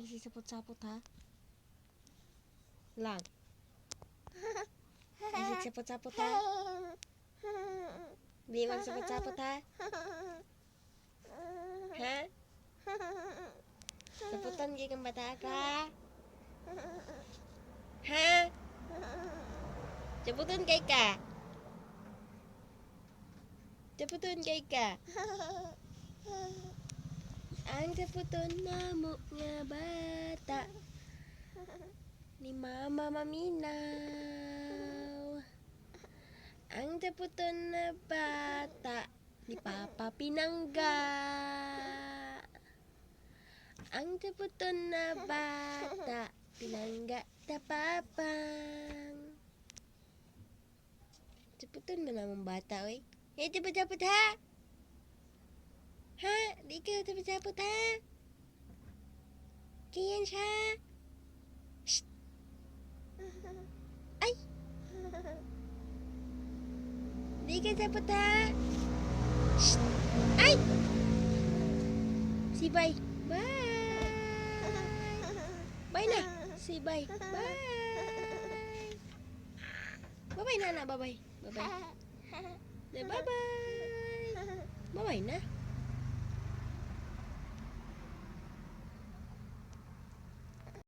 Di sapot-sapot ha. Lang. Ay, sapot-sapot ha. Di magsapot-sapot ha. Ha? Saputan gyud kang bata ka. Ha? Saputon kay ka. Saputon kay ka. Ang saputon namo nga bata ni Mama maminaw. Ang saputon na bata ni Papa pinangga. Ang saputon na bata pinangga ta papang. Saputon man among bata, oy. Hey, sapot-sapot ha? Ha? Di ka sapot-sapot ha? Kiyan siya. Shh. Ay! Di ka sapot ha? Shh. Ay! Say bye. Bye! Bye na. Say bye. Bye! Bye-bye na, na. Bye-bye. Bye-bye. Na, bye-bye. Bye-bye na.